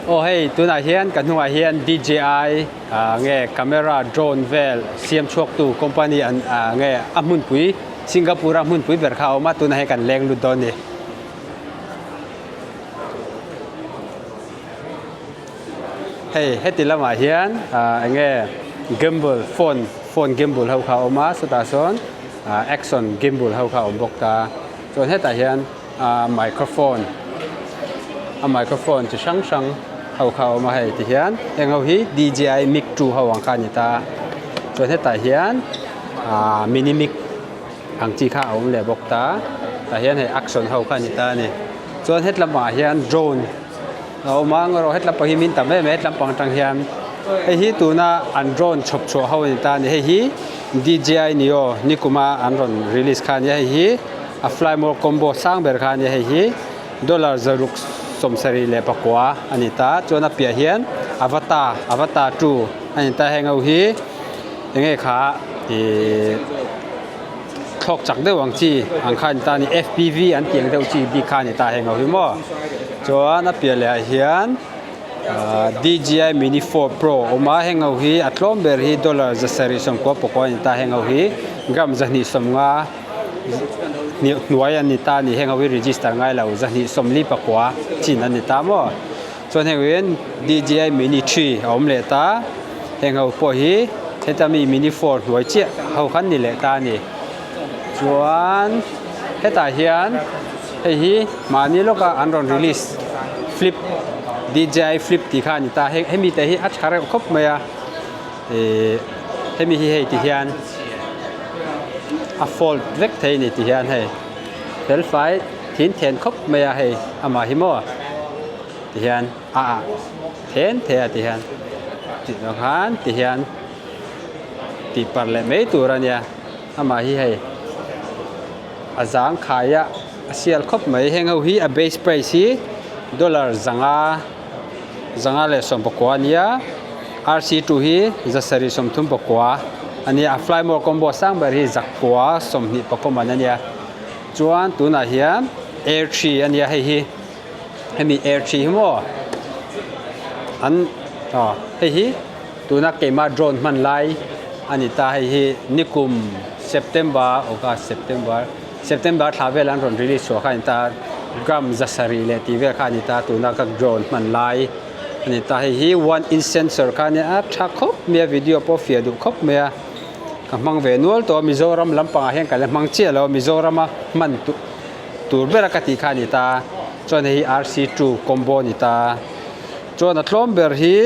Aw hei tunah hian ka hnungah hian DJI ah nge camera drone vel siam chhuak tu company an ah nge a hmunpui Singapore a hmunpui ber kha a awm a tunah hian kan leng lut dawn a ni. Hei heti lamah hian ah eng nge gimbal phone phone gimbal ho kha a awm a chutah sawn ah action gimbal ho kha a awm bawk ta chuan hetah hian ah microphone a microphone chi hrang hrang ho kha a awm a hei ti hian heng ho hi D_J_I mic two ho ang kha a ni ta chuan hetah hian ah mini mic ang chi kha a awm leh bawk ta tah hian hei action ho kha a ni ta a ni chuan hetlamah hian drone a awm a ngaw rawh hetlam pang hi min tam em em hetlam pang atang hian hei hi tuna an drone chhawp chhuah ho a ni ta a ni hei hi D_J_I neo nikuma an rawn release kha a nia hei hi a fly more combo sang ber kha a nia hei hi dollar zaruk sawmsarih leh pakua a ni ta chuan a piah hian avatar avatar two a ni ta heng ho hi eng nge kha ihh thlawk chak deuh ang chi ang kha a ni ta a ni F_P_V an tih ang deuh chi bik kha a ni ta heng ho hi maw chuan a piah leh ah hian ahh D_J_I mini 4 pro a awm a heng ho hi a tlawm ber hi dollar zasarih sawmkua pakua a ni ta heng ho hi gram zahnih sawmnga hnuai an ni ta a ni heng ho hi register ngai lo zahnih sawmli pakua chin an ni ta maw chuan heng in D_J_I mini 3 a awm leh ta heng ho pawh hi heta mi mini 4 hnuai chiah ho khan ni leh ta a ni chuan hetah hian hei hi mahni lawka an rawn release flip D_J_I flip tih kha a ni ta hei hemi te hi a tha reuh khawp mai a ihh hemi hi hei ti hian a fold vek thei a ni ti hian hei fel fai thin then khawp mai a hei amah hi maw ti hian a ah then thei a ti hian tih loh khan ti hian tih parh leh mai tur a nia amah hi hei a zang khai a a sial khawp mai heng ho hi a base price hi dollar zanga zanga leh sawmpakua a nia R_C two hi zasarih sawmthum pakua a nia a fly more combo sang ber hi zakua sawmhnih pakua man a nia chuan tunah hian air three a nia hei hi hemi air three hi maw an aw hei hi tuna keimah drone hman lai a ni ta hei hi nikum September August September September thla vel an rawn release chhuah kha a ni ta gram zasarih leh tih vel kha a ni ta tuna ka drone hman lai a ni ta hei hi one inch sensor kha a nia a tha khawp mai a video pawh fiah duh khawp mai a ka hmang ve nual tawh a Mizoram lampangah hian ka la hmang chiah lo a Mizorama hman tur tur ber a ka tih kha a ni ta chuan hei hi R_C two combo a ni ta chuan a tlawm ber hi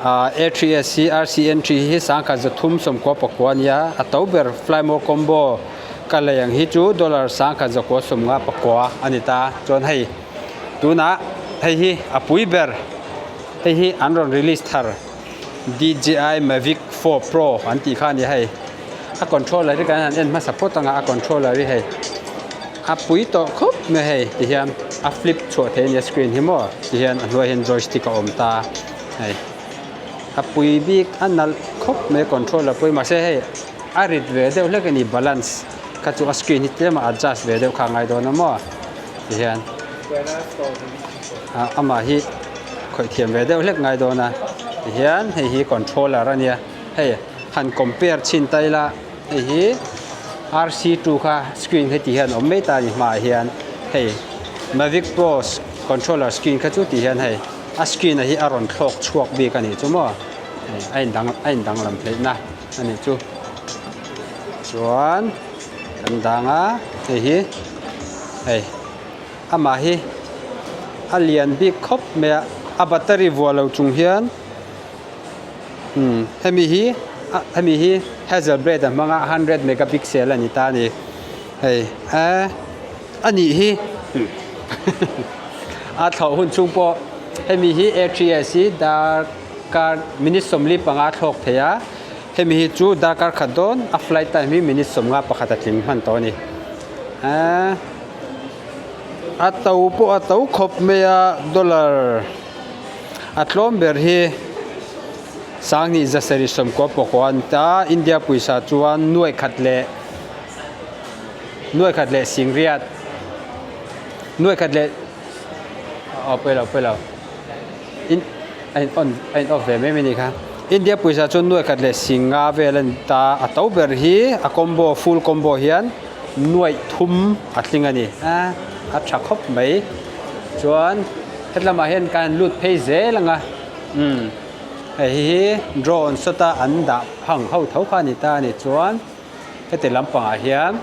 ah A three S hi R_C N three hi sangkhat zathum sawmkua pakua a nia a to ber fly more combo ka lei ang hi chu dollar sangkhat zakua sawmnga pakua a ni ta chuan hei tunah hei hi a pui ber hei hi an rawn release thar D_J_I Mavic 4 Pro an tih kha a ni hei a controller hi kan han en hmasa phawt ang a a controller hi hei a pui tawh khawp mai hei ti hian a flip chhuah theih a nia screen hi maw ti hian a hnuaiah hian joystick a awm ta hei a pui bik a nalh khawp mai controller pawh hi mahse hei a rit ve deuh hlek a ni balance kha chu a screen hi tlem a adjust ve deuh kha a ngai dawn a maw ti hian ah amah hi khawih thiam ve deuh hlek ngai dawn a ti hian hei hi controller a nia hei han compare chhin ta ila hei hi R_C two kha screen heti hian a awm mai ta a ni hmaah hian hei mavic pro controller screen kha chu tih hian hei a screen a hi a rawn thlawk chhuak bik a nih chu maw hei a indang a indanglam hleih na a nih chu chuan kan dang a hei hi hei amah hi a lian bik khawp mai a a battery vuah lo chung hian. Umm hemi hi hemi hi Hasselblad a hmang a hundred megapixel a ni ta a ni hei eh a nih hi a thlawh hun chhung pawh hemi hi A three S hi darkar minute 45 thlawk thei a hemi hi chu darkar khat dawn a flight time hi minute 51 a tling hman tawh a ni eh a to pawh a to khawp mai a dollar. A tlawm ber hi Sanghnih zasarih sawmkua pakua a ni ta. India pawisa chuan nuai khat leh nuai khat leh singriat nuai khat leh aw pawi lo pawi lo. In a in on a in off ve mai mai a nih kha. India pawisa chu nuai khat leh singa vel a ni ta a to ber hi a combo full combo hian nuaih thum a tling a ni a a tha khawp mai chuan hetlamah hian kan lut phei zel ang a umm hei hi drone sawta an dah phang ho tho kha a ni ta a ni chuan heti lampangah hian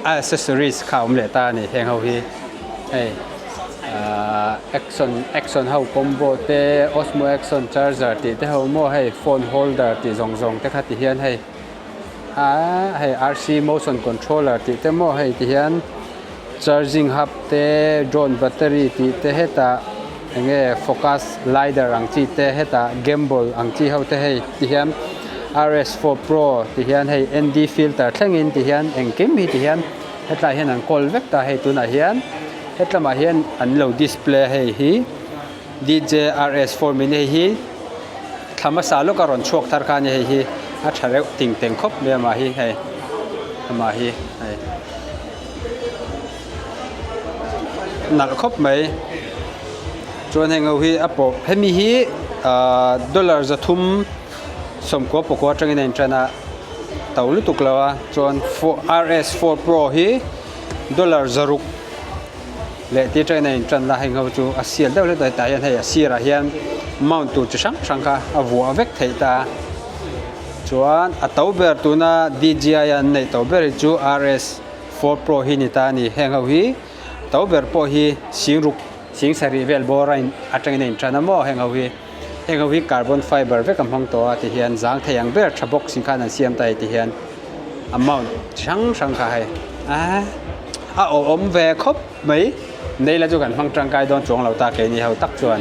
a accessories kha a awm leh ta a ni heng ho hi hei ahh action action ho combo te osmo action charger tih te ho maw hei phone holder tih zawng zawng te kha ti hian hei ahh hei rc motion controller tih te maw hei ti hian charging hub te drone battery tih te hetah eng nge focus lidar ang chi te hetah gimbal ang chi ho te hei ti hian rs4 pro ti hian hei nd filter thlengin ti hian engkim hi ti hian hetlai hian an kawl vek ta hei tunah hian hetlamah hian an lo display hei hi dj rs4 mini hei hi thla hmasa lawka rawn chhuak thar kha a ni hei hi a tha reuh ting teng khawp mai amah hi hei amah hi hei. Nalh khawp mai chuan heng ho hi a pawh hemi hi ahh dollar zathum sawmkua pakua atangin a intan a to lutuk lo a chuan rs4 pro hi dollar zaruk leh tih atangin a intan a heng ho chu a sial deuh hlek a tah hian hei a sirah hian mount tur chi hrang hrang kha a vuah vek theih ta a chuan a to ber tuna D_J_I an neih to ber hi chu rs. Ford Pro hi ni ta a ni. Heng ho hi to ber pawh hi singruk sing sarih vel bawr a in atangin a intan a maw heng ho hi. Heng ho hi carbon fiber vek a hmang tawh a ti hian zang thei ang ber tha bawk sing khan an siam ta e ti hian a mount chi hrang hrang kha hei a a awhawm ve khawp mai. Nei la chu kan hmang tangkai dawn chuang lo ta keini ho tak chuan.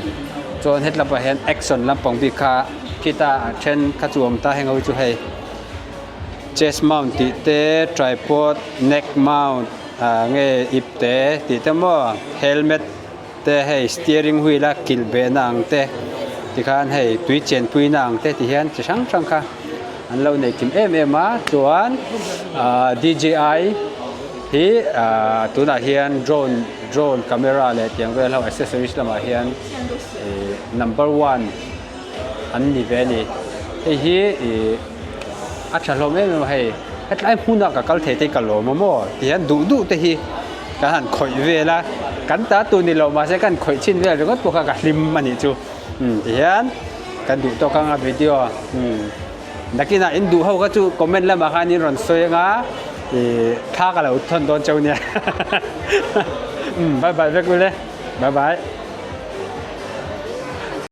Chuan hetlapah hian action lampang bik kha khita a then kha chu awm ta heng ho hi chu hei. Chest mount tih te tripod neck mount ah nge ip te tih te maw helmet te hei steering wheel a kilh behna ang te tikhan hei tui chenpuina ang te ti hian chi hrang hrang kha an lo nei kim em em a chuan ah D_J_I hi ah tunah hian drone drone camera leh tiang vel ho accessories lamah hian ih number one an ni ve a ni hei hi ih a tha hlawm em em a hei hetlai hmuna ka kal thei te hi ka lawm a maw ti hian duh duh te hi kan han khawih vel a kan ta tur ni lo mahse kan khawih chhin vel ringawt pawh kha ka hlim a nih chu umm ti hian kan duh tawk anga video umm nakinah in duh ho kha chu comment lamah khan in rawn sawi anga ih thla ka lo thawn dawn cheu nia umm bye bye vek ule bye bye.